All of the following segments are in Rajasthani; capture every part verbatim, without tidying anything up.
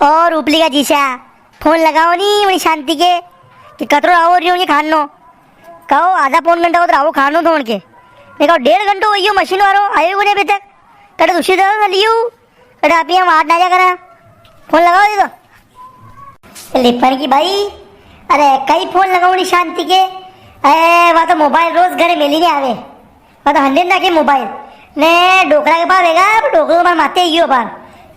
और उपली का जीशा, फोन लगाओ नी वणी शांति के, कि कतरो रावो रियो उनके खानो। कहो, आधा पौन घंटा उधर रावो खानो थो उनके। मैं कहो, डेढ़ घंटो वई गयो, मशीन वारो आयो कोनी अभी तक। कटे दूसरी जगह से लियो, कटे आप यहाँ वाट ना जा करा। फोन लगाओ दे तो। लिपण की बाई, अरे कई फोन लगाओ नी शांति के। अरे, वा तो मोबाइल रोज घरे मेली ने आवे। वा तो हंडे नाखे मोबाइल। ने डोकरा के पास रहेगा, पर डोकरो तो मारे माते ही गयो पार।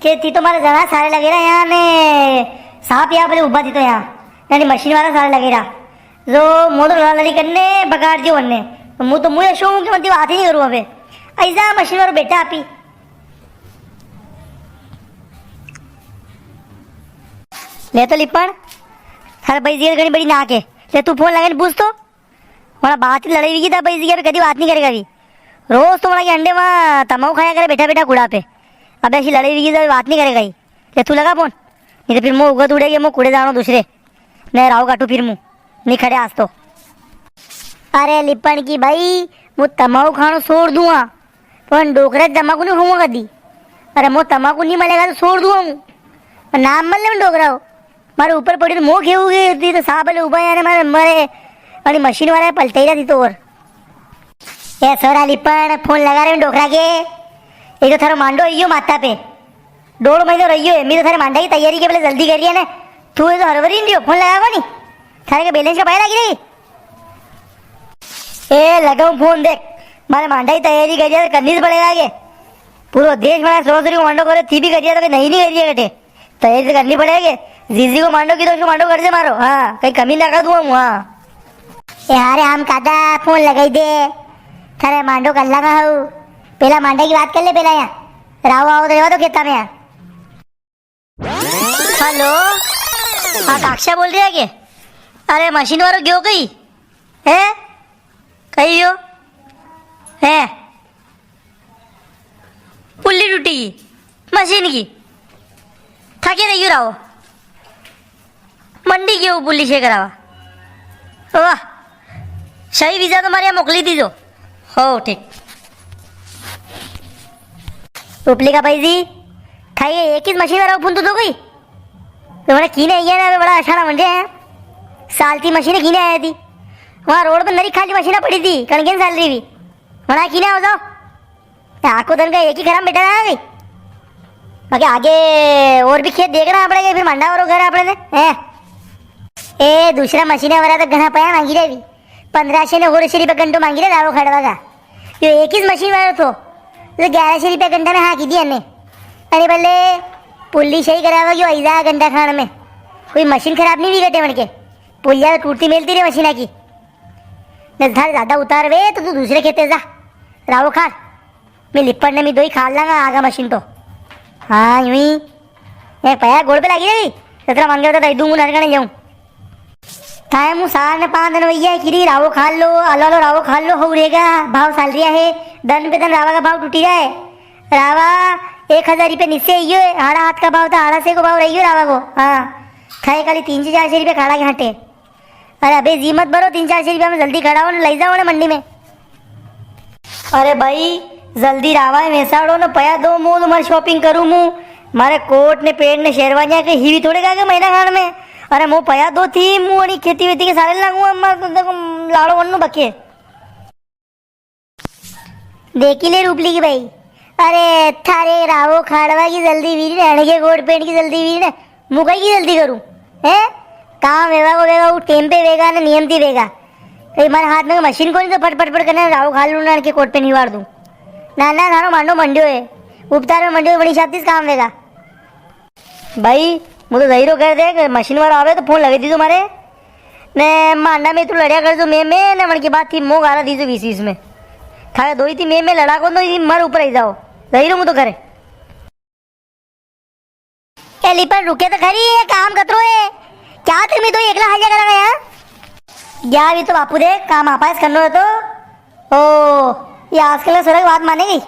के ती तो मारे जरा सारे लगे रहा यहाँ ने, सांप यहाँ पे उबा थी तो यहाँ। यानी मशीन वाला सारे लगे रहा। जो मोदो लड़ा लड़ी करने, बगाड़ दियो वन्ने। तो मु तो मुझे शो हूँ कि मैं ती बात ही नहीं करूँ अबे। ऐसा मशीन वाला बेटा आपी। ले तो लिपण, थारे भाई जी घणी बड़ी नाक है। ले तू फोन लगाई ने पूछ तो। वणा बात ही लड़ाई वीगी था भाई जी, अबे कदी बात नी करेगा अभी। रोज तो वणा के अंडे वहां तमाकू खाया करे बैठा बैठा कूड़ा पे। अबे ऐसी लड़ाई वीगी था, अबे बात नी करेगा ही। ले तू लगा फोन, नी तो फिर मु उगत उड़ेगी, मु कूड़े जाणो दूसरे। ने राव काटू फिर मु, नी खड़े आज तो। अरे लिपण की बाई, मु तमाकू खाणो छोड़ दूंगा, पण डोकरा तमाकू नी खाऊंगा कदी। अरे मो तमाकू नी मलेगा तो छोड़ दूंगा मु। नाम मत ले डोकरा हो। मारे ऊपर पड़ी तो मो खेऊ गई थी तो साबल उबा यार मारे, मारे अणी मशीन वाला पलटाई रहा थी तो और। ए सोरा लिपण, फोन लगा रे डोकरा के। एक तो थारो मांडो आयो माता पे। डोढ़ महीनो रहियो है, मी तो थारे मांडा की तैयारी के पहले जल्दी करी है ने। तू ये तो हरवरी नी रियो, फोन लगा कोनी। थारे के बैलेंस का पाया लागी रही। ए, लगाऊं फोन देख। मारे मांडा की तैयारी करी है, तो करनी तो पड़ेगा आगे। पूरो देश मारे सोरा सोरी को मांडो करे, थी भी करी है, तो कई नई नी करी है कटे। तैयारी तो करनी पड़ेगी। जीजी को मांडो की तो उसको मांडो कर दे मारो। हाँ, कई कमी ना कर दूंगा मु, हाँ। ए, अरे हम कादा फोन लगाई दे। थारे मांडो कर लगा हूँ। पहला मांडा की बात कर ले पहला यहाँ। राव आओ तो रेवा तो खेता में यहाँ। हेलो, हाँ, काक्षा बोल रही है के? अरे, मशीन वारो गयो कई? है? कई गयो? है? पुल्ली टूटी गई मशीन की। थाके रही राव। मंडी गयो पुल्ली से करावा। वाह, सही वीजा तो मारे यहाँ मोकली दीजो। हो, ठीक। उपली का भाई जी, था ये एक ही मशीन वाला फोन तो दो गई। तो बड़ा कीने आया ना, बड़ा अशाना बन रहे हैं। सालती मशीन कीने आया थी। वहाँ रोड पर नरी खाली मशीन पड़ी थी, कणकेन साल रही भी। बड़ा कीने आओ जाओ। आखो दन का एक ही घर में बैठा रहा भाई। बाकी आगे और भी खेत देखना पड़ेगा, फिर मंडा वारो घर अपने ने, हैं? ए, दूसरा मशीन वाला तो घणा पया मांगी रहे भी। पन्द्रह सौ ने सोलह सौ रुपया घंटो मांगी रहे रावो खड़वा का। यो एक ही मशीन वालो थो, तो ग्यारह सौ रुपया घंटा में हाँ की दी हमें। अरे बल्ले, पुल्ली सही करावा यो ऐसा घंटा खान में। कोई मशीन खराब नी हुई गटे मन के। पुलिया तो टूटती मिलती रे मशीना की। ने थारे ज्यादा उतार वे तो तू दूसरे खेते जा। रावो खाड़। मैं लिपट ने मी दोई खाड़ लांगा आगा मशीन तो। हाँ, यूं ही। ए पया गोड़ पे लागी रे। जतरा मांगे तो दई दूंगा, नरकने जाऊं। थाए मु सार ने पांच दिन वैया किरी रावो खाड़ लो, आलो आलो रावो खाड़ लो, हो रेगा, भाव साल रिया है, दन पे दन रावा का भाव टूटी रिया है। रावा एक हजार रुपये नीचे ही है, हाड़ा हाथ का भाव था, हाड़ा से को भाव रही है रावा को। हाँ, थाए खाली तीन सौ चार सौ रुपये खाड़ा के हाटे। अरे अबे जी मत भरो, तीन चार सौ रुपया में जल्दी खड़ा हो ने लई जाओ ने मंडी में। अरे भाई, जल्दी रावा है, वेसाड़ो ने पया दो, मु तुम्हारी shopping करूं मु। मारे कोट ने पैंट ने शेरवानिया के हीवी थोड़े का के महीना खान में। अरे मु पया दो थी, मु अणी खेती वेती के सारे लागू, मारे तो देखो लाड़ो वन्नू बके। देखी ले रूपली की बाई, अरे थारे रावो खाड़वा की जल्दी वीरी ने, अणके कोट पैंट की जल्दी वीरी ने, मु कई की जल्दी करूं, हैं? काम वेवा को वेवा, वो टेम पे वेगा ने नियम थी वेगा। कई मारे हाथ में मशीन कोनी तो फट फट फट करने रावो खाड़ लूं ने अणके कोट पैंट हिवाड़ दूं। ना ना, थारो मांडो मंड्यो है, उपतार में मंड्यो है, बड़ी शांति से काम वेगा। भाई, मु तो जई रो कर दे, मशीन वाला आवे तो फोन लगे दीजो मारे। ने मांडा में तू लड़िया कर जो मैं, मैं ने मन की बात थी मो गारा दीजो बीस बीस में। थारे दोई थी मैं, मैं लड़ा कौन दो, मर ऊपर आई जाओ। जई रो मु तो करे। ए लिपट रुके तो खरी, ये काम कतरो है। क्या तुम ही दो एकला हालिया करा गया? यार, ये तो बापू दे काम आपास करनो है तो। ओ, ये आजकल का सुरग बात माने गई।